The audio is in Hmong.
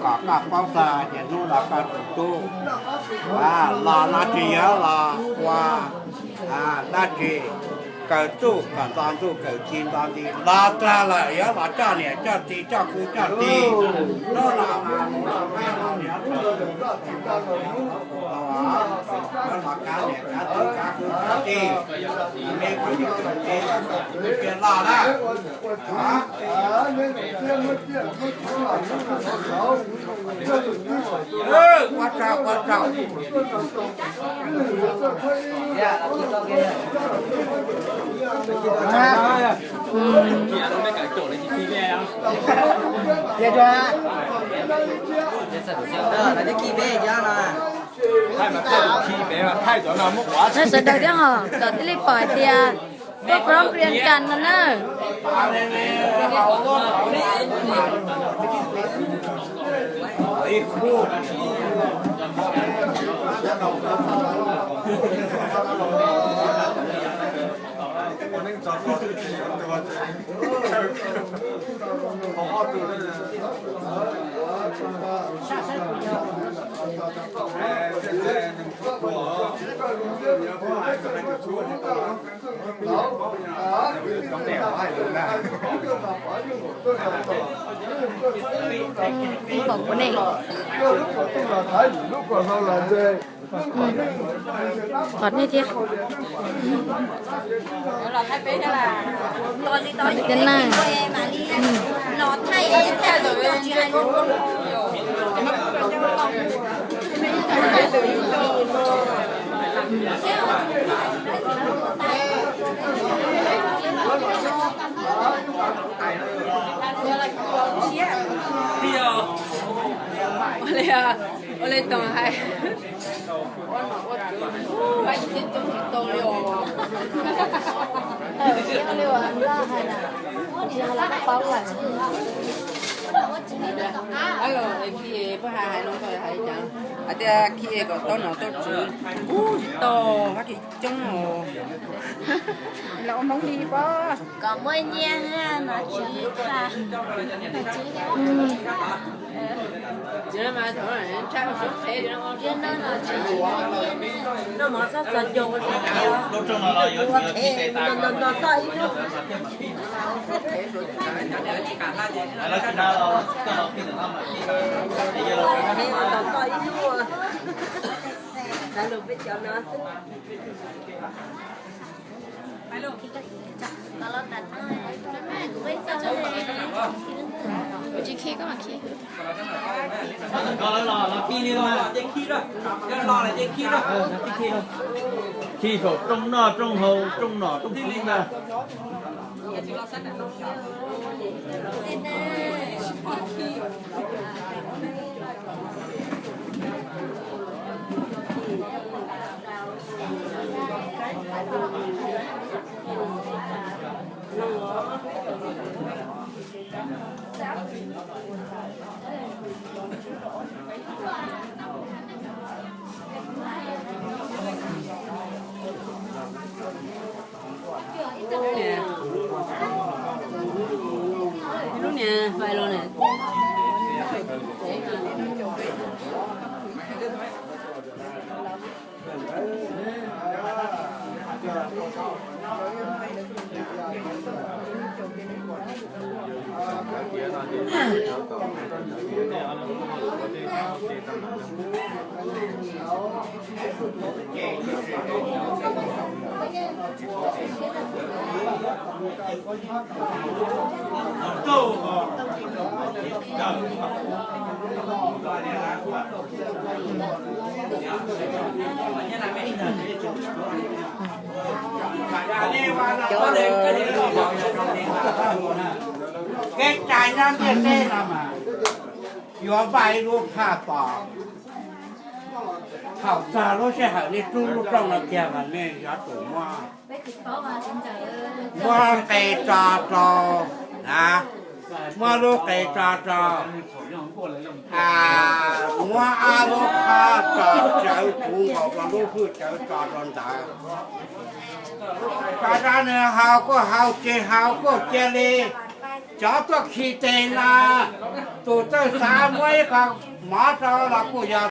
Kom koj paub txog ces hnub no koj tus tub los no tsis yog los ua dab tsi, kawm txuj kom nto ntuj kawm ci nto nti los txog lawm yuav los coj niam coj txiv coj kwv coj tij. Hnub no mas mus los kav niam kav txiv kav kwv kav tij, me phooj ywg tij los na. Ua tsaug ua tsaug. Sawv daws thiab hos kom thiaj li pom hais tias tuaj prom riam kas no na. Pom kuv ne. Qhov nej thiab. Qhov nej thiab na. Ua li, ua li Toom hais. Hais tias khi kom tau nom tau tswv, kuj tsis tau, Fab Kis coob os. Los ua Hmoob li pab. Kom muaj nyiaj nom tswv. Tsis khi koj mas khi. Khi kom rooj noj rooj haus rooj nom rooj tswv na. Lub niag fais los na. Kev cai nyob ntiaj teb no mas yuav npaj ib lub phaj pom. Thaum txog lub sij hawm nej rub lub rooj no kiag mas nej yuav tsum muab, muab nqe tso rau na. muab lub qe tso rau, muab ob lub qhov tso tsawv, kuv nkaus rau lub hwj tsawv tso rau ntawd. Tso rau nws haus, kuj haus, tsis haus kuj cia li cov tuaj khi tes no. Tus txawj xav muab ib qho mov rau los kuj yog